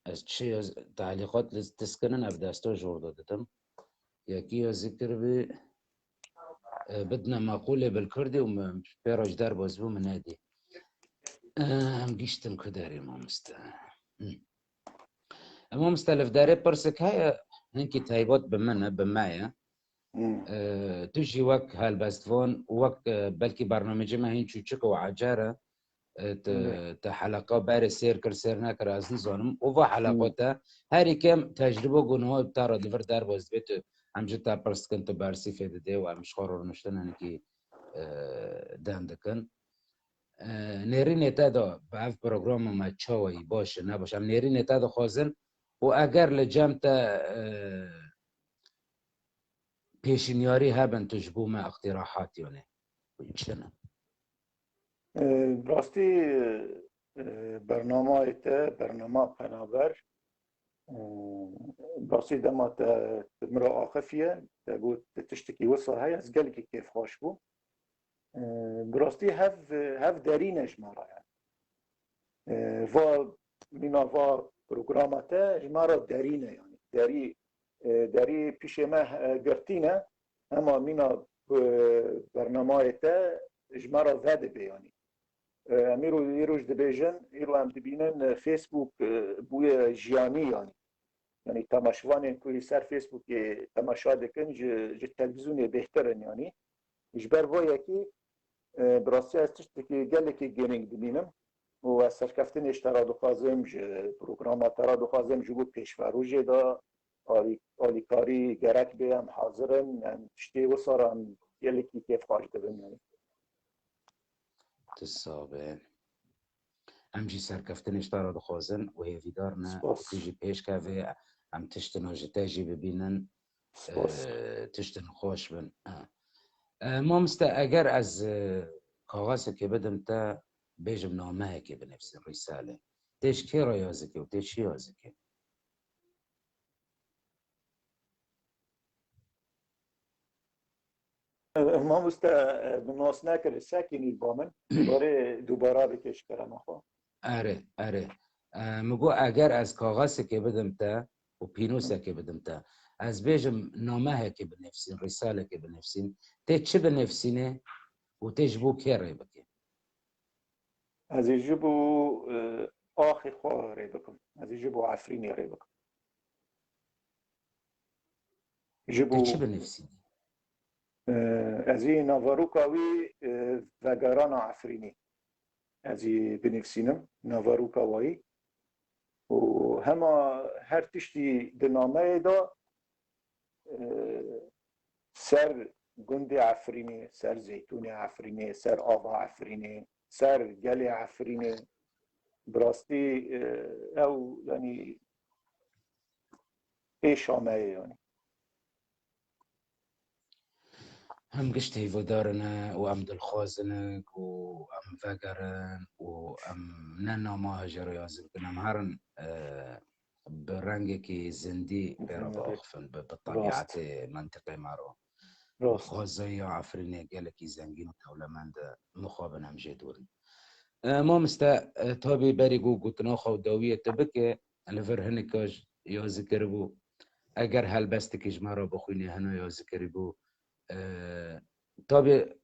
Ez çi ya z-, talîqat li tiskinin ev desta jor de didim. Yekî ya zikir bî, e, bidine meqûlê bil kurdî û min pê re ji derbas bû min nedî. E, em giştin ku derê mamoste. Hı. E, mamoste, li vê derê pirsek heye, hinkî taybet bi min e, bi me ye. Hmm. E, tu jî wek helbestvan, wek, e, belkî bernamecê me hîn çûçik û ecer e, e, te, Hmm. te heleqa berê sêr kir, sêr nekir, ez nizanim. Û va heleqa Hmm. te, herî kêm tecrûbe û guneha te re di vir derbas dibe, tu, em ji te pirs dikin, tu bersîfê didê û em ji xwe re rûniştin hinekî, e, dem dikin. E, nêrînê te de bi ev programa me çawa yî, baş e, ne baş e? Em nêrînê te dixwazin û eger li cem te, e, pêşinyarî hebin tu ji bo me, îqtîrahat yanî çi ne? E, rastî, e, bernamayê te, bernama Penaber, e, rastî dema te, te min re axifiye, te got te tiştekî wisa heye, ez gelekî kêfxweş bûm. E, bi rastî hev, hev derî ne ji me re yani. E, va mîna va programa te ji me re derî ne yani. Derî, e, derî pîşê me, e, girtî ne, hema mîna, e, bernamayê te ji me re vedibe yani. E, em îro, îro jî dibêjin, îro em dibînin, e, Facebook, e, bûye jiyanî yani. Yani temaşevanên ku li ser Facebookê temaşa dikin ji, ji televîzyonê bêhtir in yani. Ji ber vê yekê, e, bi rastî ez tiştekî gelekî girîng dibînim û ez serkeftinê ji te re dixwazim, ji programa te re dixwazim, ji bo pêşverojê de alî-, alîkarî gerek bê, em hazir in, em tiştê wisa re em gelekî kêfxweş dibin yani. Tu sax be. Em jî serkeftinê ji te re dixwazin û hêvîdar ne û tu jî pêş kevê, em tiştina ji te jî bibînin. Spas. E, tiştin xweş bin. Ha. E, mamoste, eger ez, e, kaxezekê bidim te, bêjim nameyekê binivîsin, rîsale. Tê ji kê re yazikê û tê çi yazikê? Mamoste, e, bi nas nekir, sekînî ba min. Barê dubara bike ji kerema xwe. Erê, erê. E, min got, eger ez kaxesekê bidim te û pînosekê bidim te, ez bêjim namehekê binivîsîn, rîsalekê binivîsîn, tê çi binivîsînê û tê ji bo kê rê bikê? Ez ê ji bo, e, axê xwe rê bikim. Ez ê ji bo Efrînê rê bikim. Ji bo... Te çi binivîsînî? E, ez ê naveroka wî, e, vegerana Efrînê. Ez ê binivîsînim, naveroka wayî. Û hema her tiştî di nameyê de, e, ser gundê Efrînê, ser zeytûnê Efrînê, ser ava Efrînê, ser gelê Efrînê. Bi rastî, e, ew, yanî, pêşa me ye, yanî. Em gişt hêvîdar in û em dilxwaz in ku em vegerin û em ne nama hejê re yazî bikin. Em herin, e, bi rengekî zindî pê re biaxifin, bi, bi tebiatê mentiqê me re. Xwezaya Efrînê gelekî zengîn û dewlemend e, mixabin em jê dûr in. E, mamoste, e, tabî berî ku gotina xwe û dawiyê te bike, li vir hinek ya zikiribû. Eger helbestekî ji me re bixwînê, hina ya zikiribû. E, tabî,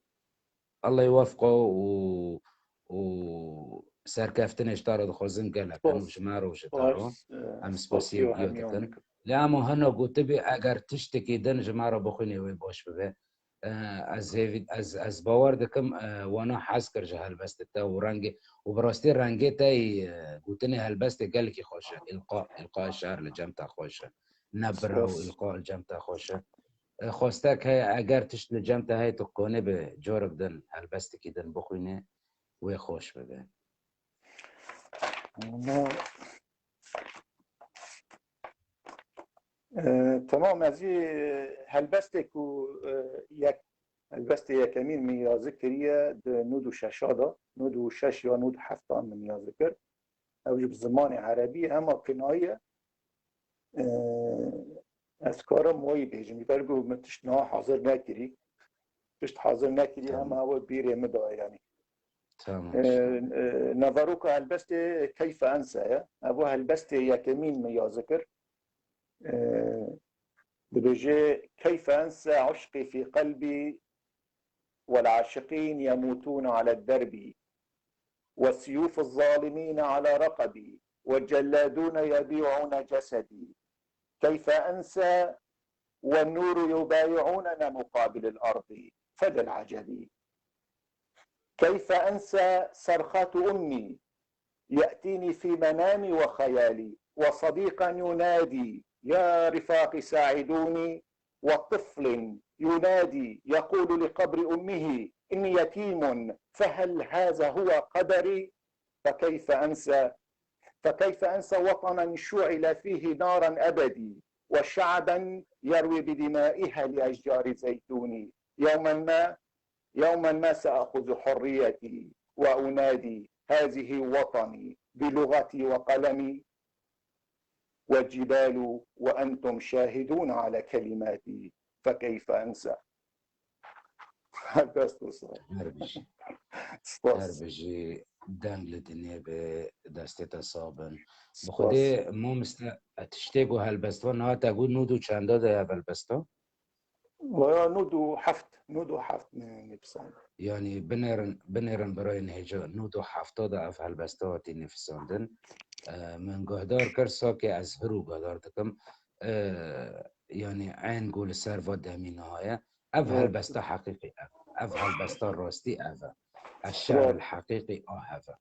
Allah yewefqa û, û serkeftinê ji te re dixwazin gelek in û ji me re û ji te re. Em spasiyê giya dikin. Lê hema hina gotibî, eger tiştekî din ji me re bixwînê wê baş bibe. E, ez hêvî-, ez, ez bawer dikim, e, wana hez kir ji helbestê te û rengê, û bi rastî rengê te yî, e, gotinê helbestê gelekî xweş e. Îlqa, îlqa şer li cem te xweş e. Nebira û îlqa li cem te xweş e. E, xwestek heye, eger tişt li cem te heye, tu konê bi corek din, helbestekî din bixwînê, wê xweş bibe. E, temam, ez ê helbestê ku, e, yek, helbestê yekemîn min yazî kiriye di nod û şeşa de, nod û şeş ya nod û heftan min yazî kir. Ew jî bi zimanê erebî ye, hema kinayî ye. E, ez karim wayî bêjim. Ji ber ku min tişt niha hazir nekirî. Tişt hazir nekirî, hema ew bîrê min de ye, yanî. Tamam. E, e, naveroka helbestê Keyfe Ense ye. Ev helbestê yekemîn min yazî kir. E, dibêje: كيف أنسى عشقي في قلبي والعاشقين يموتون على الدرب وسيوف الظالمين على رقبي والجلادون يبيعون جسدي. كيف أنسى والنور يبايعوننا مقابل الأرض، فللعجب. كيف أنسى صرخات أمي يأتيني في منامي وخيالي، وصديقا ينادي: يا رفاقي ساعدوني، وطفل ينادي يقول لقبر أمه: إني يتيم، فهل هذا هو قدري؟ فكيف أنسى، فكيف أنسى وطنا شعل فيه نارا أبدي، وشعبا يروي بدمائها لأشجار زيتوني. يوما ما، يوما ما سأخذ حريتي وأنادي: هذه وطني، بلغتي وقلمي، والجبال وأنتم شاهدون على كلماتي، فكيف أنسى؟ Dest û sağ. Her bijî. Spas. Her bijî, deng li dinê be, destê te sax bin. Bi Spas. Xwedê mamoste, tiştê ku helbestvan niha te got nod û çenda de ev helbesta? Vaya nod û heft, nod û heft nê-, nivîsand. Yanî binêrin, binêrin birayên hêja, nod û hefta de ev helbesta hatî nivîsandin. E, min guhdar kir, sakê ez hiro guhdar dikim. E, yanî eyn ku li ser va demî niha ye. Ev Evet. helbesta heqîqî ev. Ev helbesta rastî ev e. Eşşe'ril heqîqî a hev e.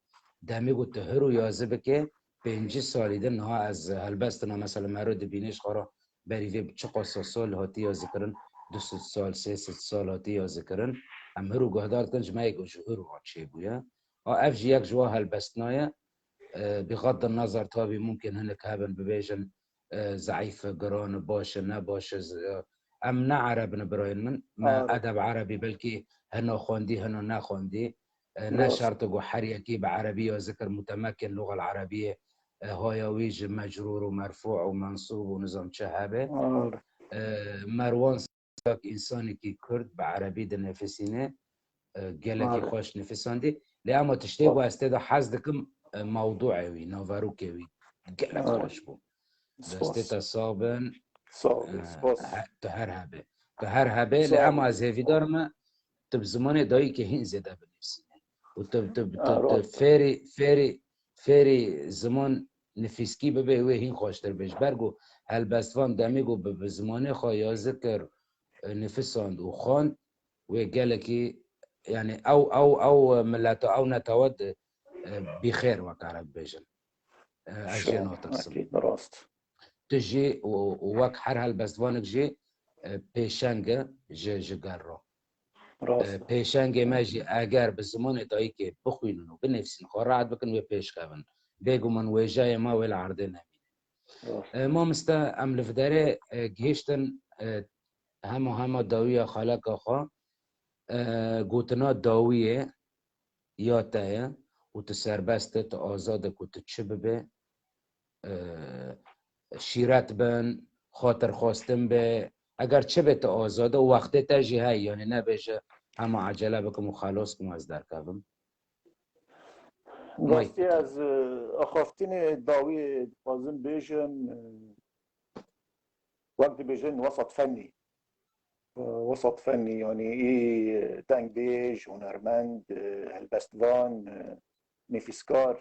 Demê ku tu hiro yazî bike, pêncî salî din niha ez helbestina mesela mero dibînê ji xwe re berî vê çiqasa sal hatî yazîkirin, du sed sal, sê sed sal hatî yazîkirin. Em hiro guhdar dikin ji me yek ji hiro re çêbûye. A ev jî yek ji wan helbestina ye. E, bixaddin nazar tabî mumkin hinek hebin bibêjin, e, zeîf e, giran e, baş e, ne baş e, z-, e, em ne Ereb in birayên min. Me Ereb. Edeb Erebî belkî hina xwendî, hina nexwendî. E, ne Rast. şert e ku her yekî bi Erebî yazî kir, mutemekin luxel Erebiyê, e, haya wî ji mecrûr û merfû û mensûb û nizam çi hebe. Ereb. E, Merwan Sak, însanekî Kurd bi Erebî dinifisîne, e, gelekî Ereb. xweş nifisandî. Lê ema tiştê ku ez tê de hez dikim, e, mewdûê wî, naverokê wî gelek Ereb. xweş bû. Spas. Destê te sax bin. Sağ ol, E, spas. he-, tu her hebê. Tu her hebê, lê Sağ ol. ema ez hêvîdar me, tu bi zimanê dayikê hîn zêde binivîsînî. Û tu, tu, tu, Ha, tu rast e. fêrî, fêrî, fêrî ziman nifîskî bibe, wê hîn xweştir be. Ji ber ku helbestvan demê ku bi, bi zimanê xwe yazî kir, e, nifisand û xwend, wê gelekî, yanî ew, ew, ew mileta, ew netewa di, e, bîxêr wek Ereb bêjin. E, ez jê Şo, natirsim. Ekîd, rast. Tu jî û, û wek her helbestvanek jî, e, pêşeng e ji, ji gel re. Rast. E, pêşengê me jî eger bi zimanê dayikê bixwînin û binivîsin, xwe rahat bikin, wê pêş kevin. Bêguman wêjeyê me wê li erdê nemîne. Rast. E, mamoste, em li vê derê, e, gihiştin, e, hema hema dawiya xaleka xwe, e, gotina dawiyê ya te ye û tu serbest e, tu azad e ku tu çi bibe, e, şîret bin, xatirxwestin be, eger çi be tu azad e û wextê te jî heye, yanî nebêje hema ecele bikim û xelos kim ez derkevim. Rastî ez, e, axaftinê dawiyê dixwazim bêjim, e, wek dibêjin wesat fennî. E, wesat fennî, yanî î dengbêj, hunermend, e, helbestvan, e, nivîskar.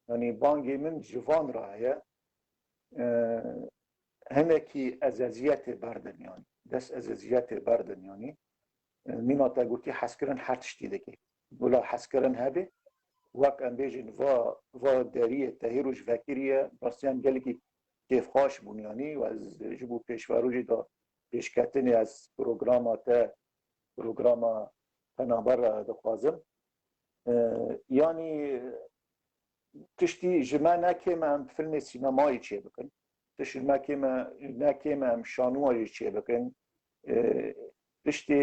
Yanî bangê min ji van re heye. E, hinekî ez eziyetê berdin, yanî. Dest ez eziyetê berdin, yanî. E, mîna te gotî hezkirin her tiştî dike. Bila hezkirin hebe, wek em bêjin va, va deriyê te hêro ji vekirî ye, rastî em gelekî kêfxweş bûn, yanî, û ez ji bo pêşverojê de pêşketinê ez programa te, programa Penaber re dixwazim. E, yanî tiştî ji me ne kêm e em filmê sînemayê çêbikin. Tişt ji me kêm e, ne kêm e em şanûwayê çêbikin. E, tiştê,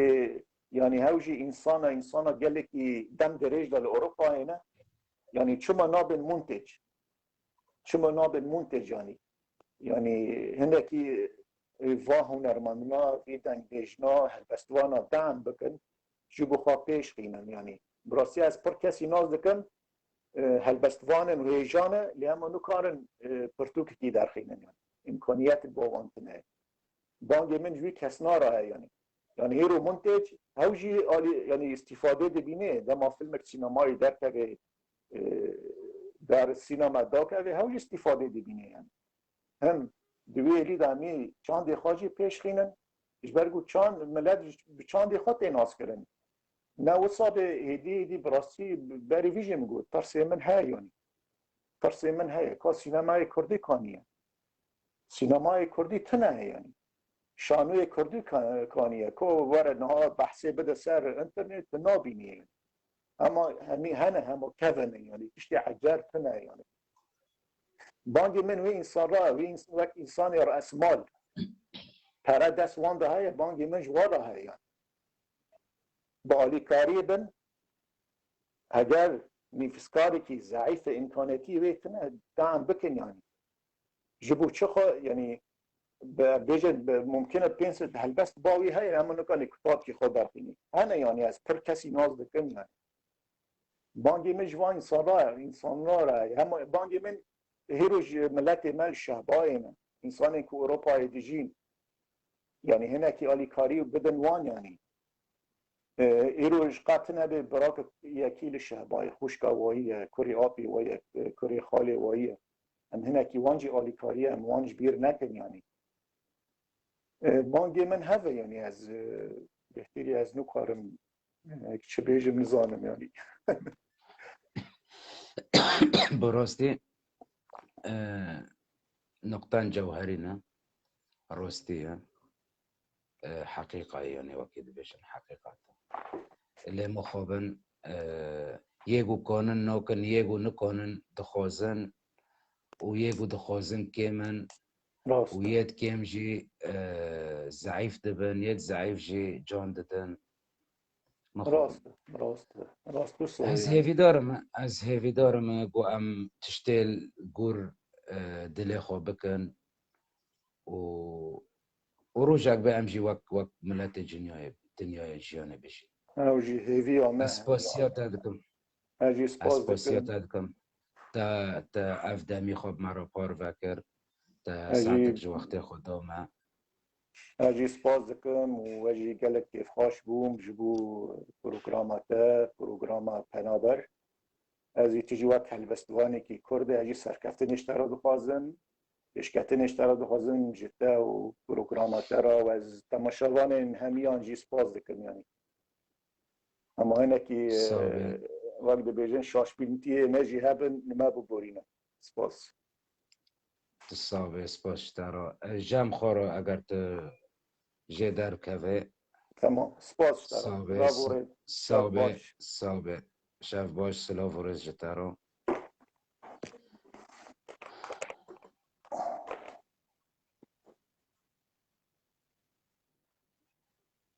yanî hew jî însan e, însana gelekî dem dirêj de li Ewropayê ne. Yanî çima nabin muntêc? Çima nabin muntêc yanî? Yanî hinekî, e, va hunermendina, vî dengbêjna, helbestvana dem bikin, ji bo xwe pêş xînin yanî. Bi rastî ez pir kesî nas dikim, e, helbestvan in û hêjan e, lê hema nikarin, e, pirtûkekî derxînin yanî. Îmkaniyet bo wan tune ye. Bangê min ji wî kesna re heye yanî. Yanî hêro muntêc, hew jî alî, yanî îstîfadê dibîne, dema filmek sînemayê derkeve, e, der sînema dakeve, hew jî îstîfadê dibîne yanî. Hem di wê êlî de em ê çandê xwe jî pêş xînin, ji ber ku çand, milet bi çandê xwe tê naskirin. Ne wisa be hêdî hêdî bi rastî berî vî jî min got, pirsê min heye yanî. Pirsê min heye, ka sînemayê kurdî ka niye? Sînemayê kurdî tune ye yanî. Şanûyê kurdî ka-, ka niye? Ko were niha behsê bide ser înternet, tu nabînî yanî. Hema hemî hene, hema kevin in yanî. Tiştê ecer tune ye yanî. Bangê min wê însan re, wê îns-, wek însanê resmal, pere dest wan de heye, bangê min ji wan de heye yani. Bi alîkariyê bin, heger nîfiskarîkî zeîf e, îmkanetiyê wê tune, deam bikin yani. Ji bo çi xwe, yani, bi, bêje, bi, mumkin e pênc sed helbest ba wî heye, hema nikanî kutabkî xwe derxînî. Hene yani, ez pir kesî nas dikim yani. Bangê min ji van însanlar, însanlar e. Hema bangê min hêro ji miletê me li Şehbayê ne. Însanên ku Ewropayê dijîn. Yani hinekî alîkarî bidin wan yani. E, îro ji qet nebê birake yekî li Şehbayê, xwişka wayî ye, kurê apê wayî ye, kurê xalê wayî ye. Em hinekî wan jî alîkarî ye, em wan ji bîr nekin yani. E, bangê min heve yani ez, e, bêhtirî ez nikarim, e, çi bêjim nizanim yani. Bi rastî, e, nuqtan cewherî ne, rastî ye. E, heqîqa ye, yani wekî dibêjin heqîqat e. Lê mixabin, e, yê ku kanin nakin, yê ku nikanin dixwazin û yê ku dixwazin kêm in Rast û e. yê kêm jî, e, zeîf dibin, yê zeîf jî can didin. Mixabin. Rast e, rast e, rast e, wisa Ez yani. Hêvîdar im, ez hêvîdar im ku em tiştê li gor, e, dilê xwe bikin û, û rojek be em jî wek, wek miletê cinyayê, dinyayê jiyanê bijîn. Ew jî hêviya me. Ez spasiya te dikim. Ez jî Ez spas spasiya dikim. te dikim. Te, te ev demî xwe bi me re parve kir. Te Ez jî saetek ji wextê xwe da me. Ez jî spas dikim û ez jî gelek kêfxweş bûm ji bo programa te, programa Penaber. Ez jî tu jî wek helbestvanekî Kurd e, ez jî serkeftinê ji te re dixwazim, pêşketinê ji te re dixwazim, ji te û programa te re û ez temaşevanên hemiyan jî spas dikim yani. Hema hinekî, Sağ ol. e, wek dibêjin şaşbîntiyê me jî hebin, li me biborîne. Spas. Tu sax bê, spas ji te re. E, cem xwe re eger tu jê derkevê. Tamam. Spas ji te re. Sax bê, Bravo rê. sax bê, Baş. sax bê. Şev baş, silav û rêz ji te re.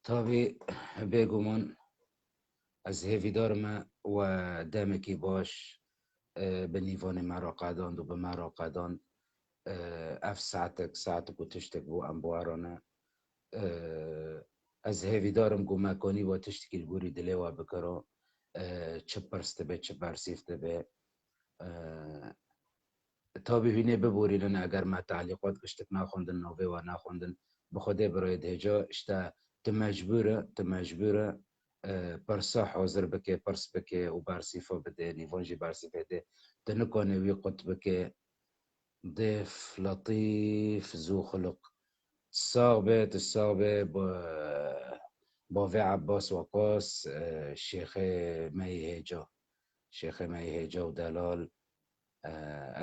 Tabî, bêguman ez hêvîdar me we demekî baş, e, bi nîvanê me re qedand û bi me re qedand. E, ev saetek, saetek û tiştek bû em bi we re ne. E, ez hêvîdar im ku me kanî we tiştekî li gorî dilê we bikiro. E, çi pirs dibe, çi bersîv dibe. E, Tabî hûn ê biborînin eger me telîqat tiştek naxwendin, navê we naxwendin. Bi Xwedê birayê dihêca, işte tu mecbûr e, tu mecbûr e, e, pirsa hazir bike, pirs bike û bersîfa bide, nîvan jî bersîfê de. Tu nikanê wî qut bike. Dêf, letîf, zû xuluk. Sax be, tu sax be, ba-, bavê Ebbas Weqas, e, şêxê me yê hêca. Şêxê me yê hêca û delal, e,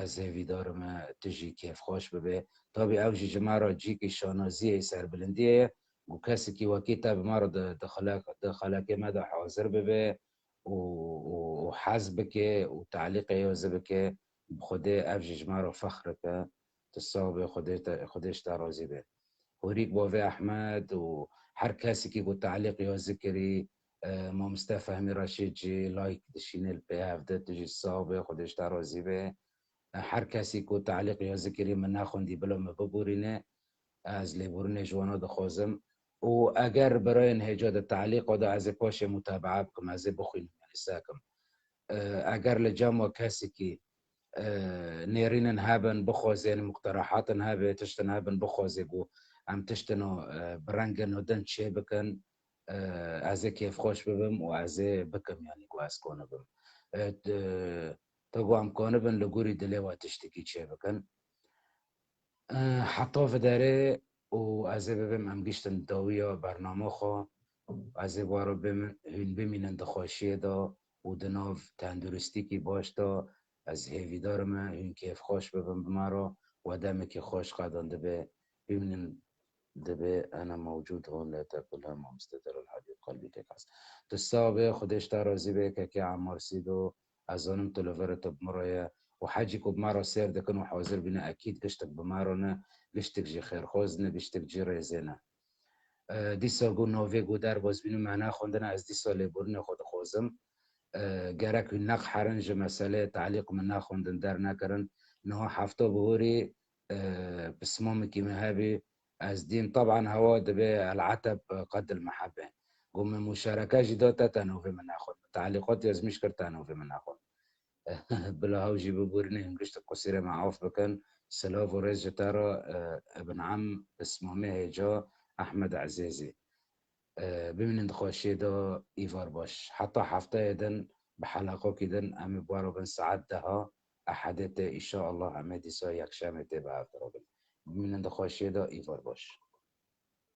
ez hêvîdar im, e, tu jî kêfxweş bibe. Tabî ew jî ji me re cîkî şanaziyê, serbilindiyê ye. Ku kesekî wekî te bi me re di, di xelek-, di xelekê me de hazir bibe û, û, û hez bike û telîqê yazî bike. Bi Xwedê ev jî ji me re fexrek e. Tu sax be, Xwedê te, Xwedê ji te razî be. Hûrîk bavê Ehmed û her kesekî ku telîq yazî kirî, e, Mamoste Fehmî Reşîd jî like dişîne li pê hev de, tu jî sax be, Xwedê ji te razî be. E, her kesî ku telîq yazî kirî min nexwendî, bila min biborîne, ez lêborînê ji wana dixwazim. Û eger birayên hêca di telîqa de ez ê paşê mutabaa bikim, ez ê bixwînim, yanî sekim. E, eger li cem we kesekî, e, nêrînin hebin, bixwaze, yanî muqterehatin hebe, tiştin hebin, bixwaze ku em tiştino, e, bi rengin nû din çê bikin, e, ez ê kêfxweş bibim û ez ê bikim, yanî ku ez kanibim. E, t-, tu ku em kanibin li gorî dilê we tiştekî çê bikin. E, heta viderê û ez ê bibim em giştin dawiya bernama xwe. Ez ê waro bim-, hûn bimînin di xweşiyê de û di nav tenduristîkî baş de. Ez hêvîdar me hûn kêfxweş bibin bi me re. We demekî xweş qedan dibe. Bimînin dibe ena mewcûd hûn lê te kulha mamoste delal hadî qelbî têk has. Tu sax be, Xwedê ji te razî be, kekê Emmar Sîdo. Ez zanim tu li vir te bi min re ye û hecî ku bi me re sêr dikin û hazir bîne, ekîd giştik bi me re ne. giştik jî xêrxwaz ne, giştik cî rêzê ne. E, dîsa ku navê ku derbas bîn û me naxwendine, ez dîsa lêborînê xwe dixwazim. E, gerek wî neqherin ji meseleyê talîq min naxwendin dernekirin. Niha hefta bihorî, e, pismamekî min hebî, ez dîm, teban hewa dibê el-eteb qedil mehebe. Got min muşareke jî da te, te navê min naxwend. Talîqat yazmîş kir, te navê min naxwend. Bila hew jî biborîne, hûn gişt qusîrê me af bikin. Silav û rêz ji te re, e, Ibn Em Pismamê hêja Ehmed Ezêzî. E, bimînin di xweşiyê de, îvar baş. Heta hefteyê din, bi helaqokî din, em ê bi we re bin saet deha Ehedê tê, înşallah em ê dîsa yekşemê tê bi hev re bin. Bimînin di xweşiyê de, îvar baş.